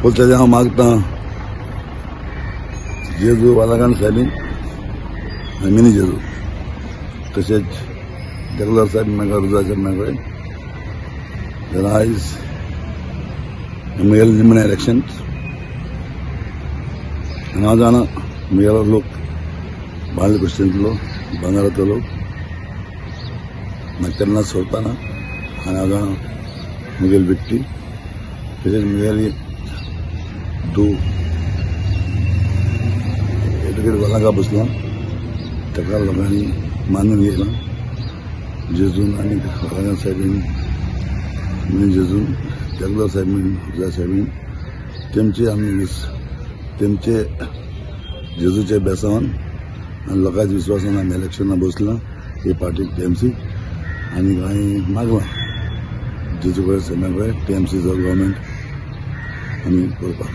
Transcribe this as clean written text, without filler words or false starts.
पूण तेजें हांव मागतां जेजू वालागान साहेबीन आनी मिनी जेजू तशेंच जगदार साहेब म्हाका रुजा साहेब म्हाका जाल्यार आयज म्हगेलें निमणें इलेक्शन आनी हांव जाणा म्हगेलो लोक बांदले कुस्तींतलो भांगराचो लोक म्हाका केन्ना सोडपाना आनी हांव जाणा म्हगेली व्यक्ती तशेंच म्हगेली धूव एडवोकेट वालांका बसला ताका लोकांनी मानून घेतला जेजून आनी वालांका साहेबीन मिनी जेजून जगदार साहेबीन रुजा साहेबीन तेमचे आमी तेमचे जेजूच्या बेसावन आनी लोकांच्या विस्वासान आमी इलेक्शनाक बसला ही पार्टी टीएमसी आनी हांवें मागलां जेजू कडेन सगळ्या कडेन टीएमसीचो गव्हर्मेंट आमी करपाक.